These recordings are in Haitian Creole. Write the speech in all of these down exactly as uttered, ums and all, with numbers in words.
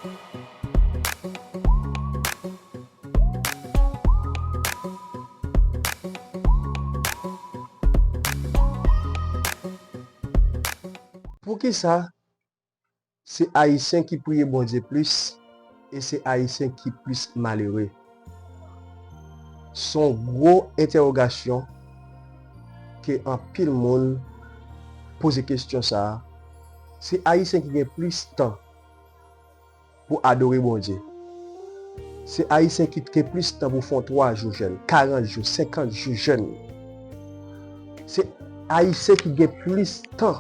Poukisa se Ayisyen ki priye Bondye plis e se Ayisyen ki plis malere? Se yon gwo entèwogasyon ke anpil moun poze kesyon sa a. Se Ayisyen ki gen plis tan pou adore Bondye. Se Ayisyen ki gen plis tan pou fè yon twa jou jèn, karant jou, senkant jou jèn. Se Ayisyen ki gen plis tan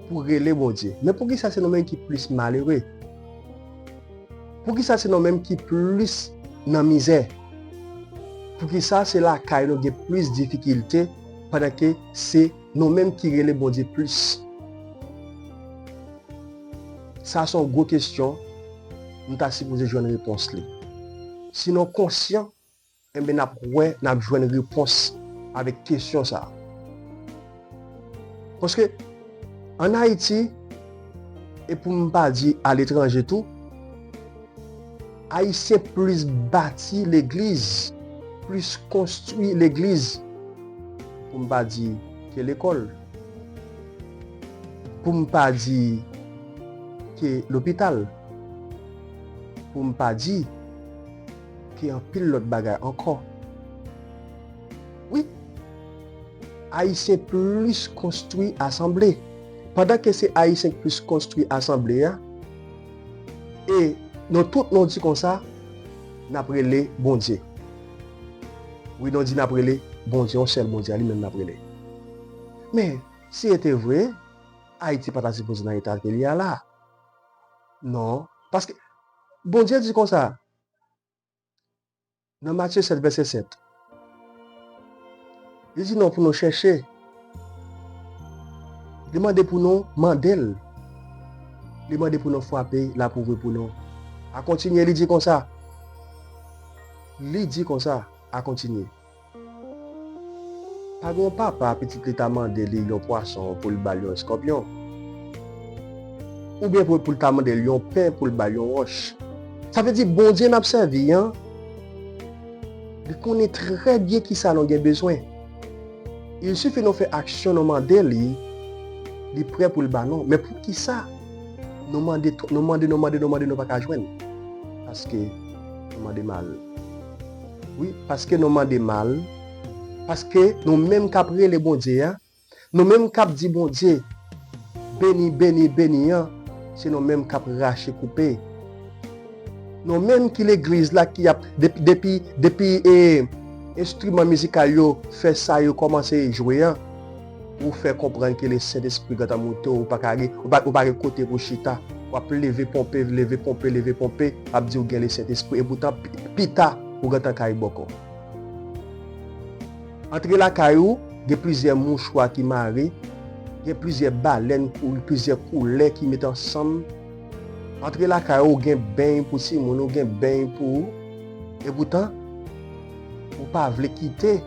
pou rele Bondye. Men poukisa se nou menm ki plis malere? Poukisa se nou menm ki plis nan mizè? Poukisa se lakay nou gen plis difikilte pandan ke se nou menm ki rele Bondye plis? Sa se yon gwo kesyon, nou ta sipoze jwenn repons li. Si nou konsyan, enben n ap wè, n ap jwenn repons avèk kesyon sa a. Paske ann Ayiti, e pou m pa di aletranje tou, Ayisyen plis bati legliz, plis konstwi legliz, pou m pa di ke lekòl, pou m pa di ke lopital, pou m pa di ke anpil lòt bagay ankò. Wi, Ayisyen plis konstwi asanble. Pandan ke se Ayisyen ki plis konstwi asanble a, e nou tout nou di konsa, n ap rele Bondye. Wi, nou di n ap rele Bondye, yon sèl Bondye, a li menm n ap rele. Men, si e te vre, Ayiti pa ta sipoze nan eta ke li a la. Non, paske Bondye di konsa, nan Matye sèt vèsè sèt, li di nou pou nou chèche. Li mande pou nou mande l. Li mande pou nou frape, l ap ouvri pou nou. A kontinye, li di konsa. Li di konsa, a kontinye. Pa gen yon papa pitit li ta mande li yon pwason pou l ba l yon eskòpyon. Oubyen pou, pou l ta mande l yon pen pou l ba l yon wòch. Sa vle di Bondye n ap sèvi an, li konnen trè byen kisa nou gen bezwen. Il sifi nou fè aksyon, nou mande li, li prè pou l ba nou. Men poukisa nou mande, nou mande, nou mande, nou mande, nou pa ka jwenn? Paske nou mande mal. Wi, paske nou mande mal, paske nou menm k ap rele Bondye a, nou menm k ap di Bondye, beni, beni, beni an, se nou menm k ap rache koupe. Nou menm ki legliz la ki ap, depi, depi, depi, e, enstriman mizikal yo fè sa yo kòmanse jwe an, ou fè konprann ke le Sentespri gentan moute w, ou pa ka gen, ou pa, ou pa gen kote pou chita. W ap leve ponpe, leve ponpe, leve ponpe, ap di w gen le Sentespri. Epoutan, pi, pita, ou gentan kay bòkò. Antre lakay ou, gen plizyè mouchwa ki mare, gen plizyè balèn, kou-, plizyè koulè ki met ansanm. Antre lakay ou, gen beny pou timoun ou, gen beny pou ou. Epoutan, ou pa vle kite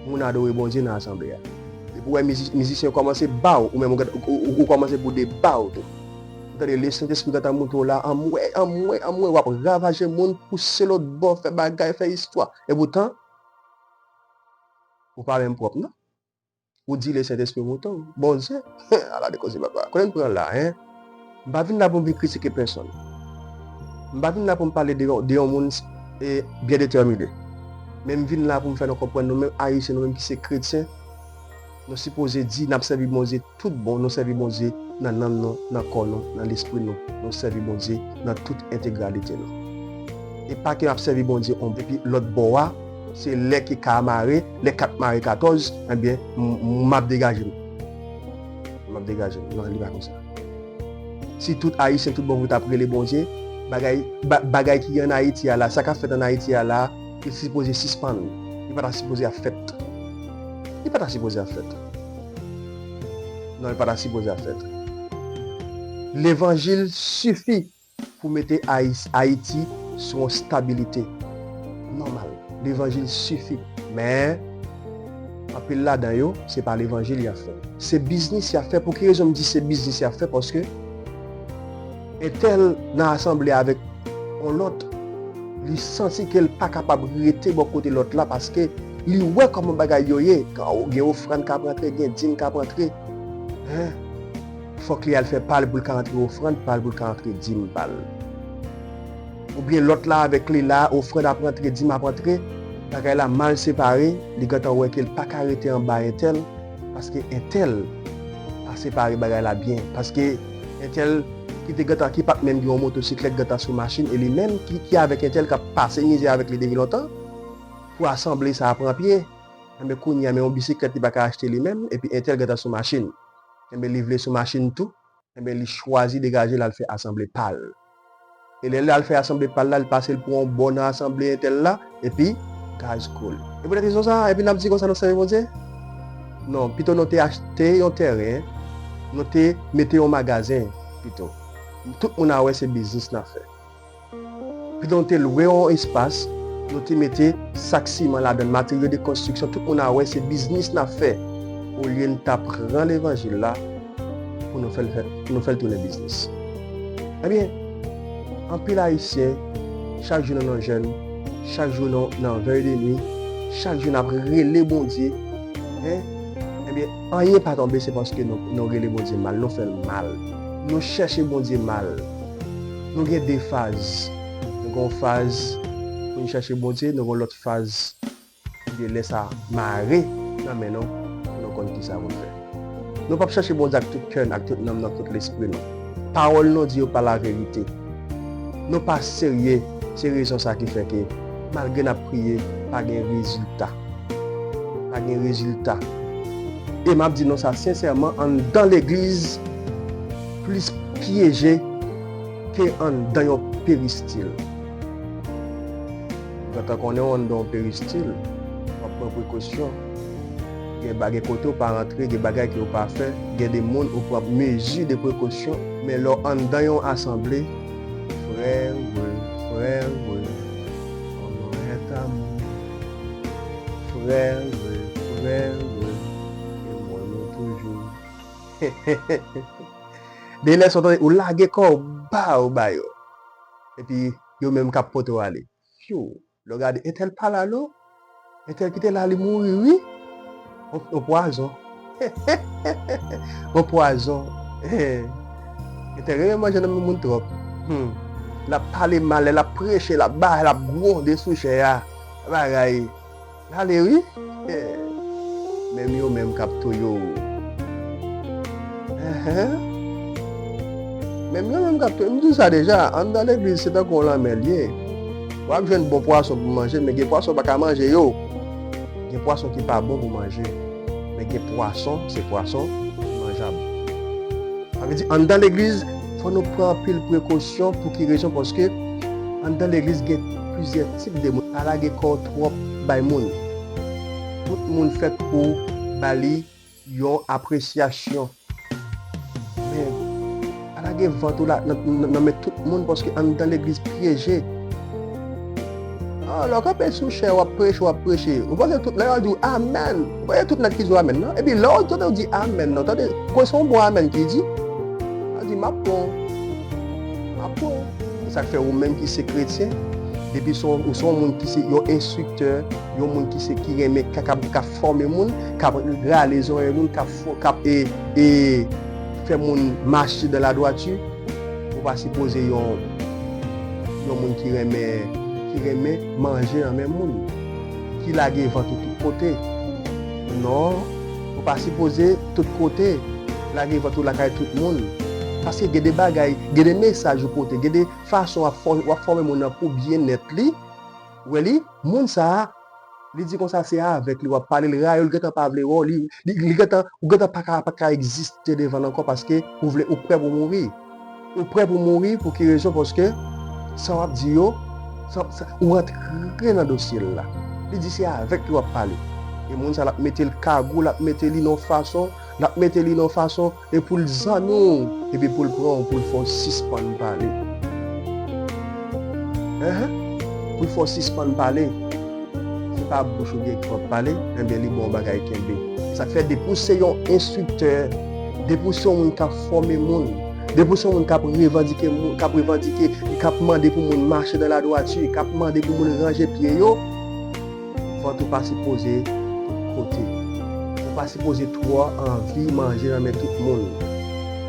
moun adore Bondye nan asanble a. Epi w wè mizi-, mizisyen yo kòmanse ba w, ou menm ou, ou, ou, ou kòmanse boude ba w tou. Ou tande le Sentespri gentan moute w la, anmwey, anmwey, anmwey, w ap ravaje moun, pouse lòt bò, fè bagay, fè istwa. Epoutan, ou pa menm pwòp, non. Ou di le Sentespri moute w. Bondye, ala de koze papa. Kote n pran la, en? M pa vin la pou m vin kritike pèsonn. M pa vin la pou m pale de yon, de yon moun, e, byen detèmine. Men m vin la pou m fè nou konprann, nou menm Ayisyen, nou menm ki se kretyen, nou sipoze di n ap sèvi Bondye tout bon, nou sèvi Bondye nan nanm nou, nan kò nou, nan lespri nou. Nou sèvi Bondye nan tout entegralite nou. E pa ke n ap sèvi Bondye on, epi lòt bò a, se lè ke ka a mare, lè kat mare katòz, ebyen, m, m, m ap degaje m. M ap degaje m. Non, li pa konsa. Si tout Ayisyen, tout bon vre t ap rele Bondye, bagay, ba-, bagay ki ann Ayiti a la, sa k ap fèt ann Ayiti a la, li sipoze sispann. Li pa ta sipoze ap fèt. Li pa ta sipoze ap fèt. Non, li pa ta sipoze ap fèt. Levanjil sifi pou mete Ayis-, Ayiti sou yon stabilite nòmal. Levanjil sifi. Men, anpil ladan yo, se pa levanjil y ap fè. Se biznis y ap fè. Pou ki rezon m di se biznis y ap fè? Paske Entèl nan asanble avèk yon lòt, li santi ke l pa kapab rete bò kote lòt la paske li wè kòman bagay yo ye. Gen ofrann k ap rantre, gen dim k ap rantre. Hein? Fòk li al fè pa l pou l ka rantre ofrann pa l, pou l ka rantre dim pa l. Oubyen lòt la avèk li la, ofrann ap rantre, dim ap rantre, bagay la mal separe, li gentan wè ke l pa ka rete anba entèl, paske entèl pa separe bagay la byen. Paske entèl ki te gentan, ki pa t menm gen yon motosiklèt, gentan sou machin, e li menm ki, ki avèk entèl k ap pase mizè avèk li depi lontan, pou asanble sa a pran pye. Enben, kounye a, men yon bisiklèt li pa ka achte li menm, epi entèl gentan sou machin. Enben, li vle sou machin tou. Enben, li chwazi degaje l al fè asanble pa l. E lè l al fè asanble pa l la, li pase l pou yon bò nan asanble entèl la, epi gaz kou l. E poutèt rezon sa a, epi n ap di konsa nou sèvi Bondye? Non, pito nou te achte yon tèren, nou te mete yon magazen pito. Tout moun a wè se biznis n ap fè. Pito nou te lwe yon espas, nou te mete sak siman ladan l, materyo de konstriksyon, tout moun a wè se biznis n ap fè. Olye n ta pran levanjil la pou nou fè l, pou nou fè l tounen biznis. Ebyen, anpil Ayisyen, chak jou nou nan jèn, chak jou nou nan vèy de nwi, chak jou n ap rele Bondye, hein? Ebyen, anyen pa tonbe, se paske nou, nou rele Bondye mal, nou fè l mal. Nou chèche Bondye mal. Nou gen de faz. Nou gen yon faz pou nou chache Bondye, nou gen yon lòt faz, ebyen, lè sa mare nan men nou, pou nou konn kisa pou n fè. Nou p ap chache Bondye ak tout kè n, ak tout nanm n, ak tout lespri nou. Pawòl nou di yo pa laverite. Nou pa serye, se rezon sa ki fè ke malgre n ap priye, pa gen rezilta. Pa gen rezilta. E m ap di nou sa sensèman, anndan legliz plis pyeje ke anndan yon peristil. Ou gentan konnen w anndan yon peristil, w ap pran prekosyon. Gen ba-, gen kote w pa rantre, gen bagay ke w pa fè, gen de moun ou pran mezi de prekosyon, men lè w anndan yon asanble, frère, frère, ton nom est amour. Frère, frère, aimons-nous toujours. De lè sa w tande, ou lage kò w ba, ou ba yo. Epi, yo menm k ap pote w ale. Fyou, lè w gade, entèl pa la non. Entèl ki te la, li mouri, wi. On, on pwazon. On pwazon. Entèl renmen manje nan men moun twòp. Hmm. L ap pale mal, l ap preche, l ap bay, l ap gwonde sou chè a. Bagay. L ale, wi. Eh. Menm yo menm k ap touye w. Enhen. Menm yo menm k ap touye w. M di w sa deja, anndan legliz, se tankou yon lanmè l ye. W ap jwenn bon pwason pou manje, men gen pwason w pa ka manje yo. Gen pwason ki pa bon pou manje. Men gen pwason, se pwason manjab. Sa vle di, anndan legliz, fò nou pran anpil prekosyon. Pou ki rezon? Paske anndan legliz gen plizyè tip de moun. Pa lage kò w twòp bay moun. Tout moun fèt pou ba li yon apresyasyon. Men, pa lage vant ou la, nan, nan, nan men tout moun, paske anndan legliz pyeje. Ah, lè w kanpe sou chè, w ap preche, w ap preche. Ou panse tout, lè yo di w amèn, ou panse tout nèt ki di w amèn, non? Epi lè w tande w di amèn, non, tande, kwen se yon bon amèn ki di, a di, m ap pran w. M ap pran w. Se sa k fè ou menm ki se kretyen, depi se yon, ou se yon moun ki se yon enstriktè, yon moun ki se, ki renmen, ka, ka, ka fòme moun, k ap rale zòrèy moun, k ap fò-, k ap, e, e, fè moun mache dans la droiture, ou pa sipoze yon, yon moun ki renmen, ki renmen manje nan men moun, ki lage vant ou tout kote. Non, ou pa sipoze tout kote lage vant ou lakay tout moun. Paske gen de bagay, gen de mesaj ou pote, gen de fason w ap fò-, w ap fòme moun nan pou byennèt li. Ou wè li, moun sa a, li di konsa se avèk li w ap pale, l rayi w, li gentan pa vle wè w, li, li, li gentan, ou gentan pa ka, pa ka egziste devan l ankò paske ou vle, ou prè pou mouri. Ou prè pou mouri, pou ki rezon? Paske sa w ap di yo, sa, sa, ou rantre nan dosye l la. Li di se avèk li w ap pale. E moun sa l ap mete l kagou, l ap mete li nan yon fason, l ap mete li nan yon fason, e pou l zanmi w, epi pou l pran w, pou l fè w sispann pale. Enhen. Pou l fè w sispann pale. Se pa bouch ou gen ki p ap pale, enben li ba w bagay kenbe. Sa k fè depi w se yon enstriktè, depi w se yon moun k ap fòme moun, Depi w se yon moun k ap revandike moun, k ap revandike, k ap mande pou moun mache nan ladwati, k ap mande pou moun ranje pye yo, vant ou pa sipoze tout kote. Ou pa sipoze twò anvi manje nan men tout moun.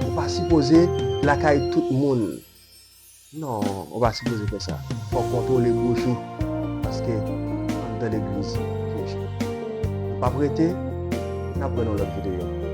Ou pa sipoze lakay tout moun. Non, ou pa sipoze fè sa. Fò w kontwole bouch ou, paske anndan legliz pyeje. Nou p ap rete, n ap wè nan lòt videyo.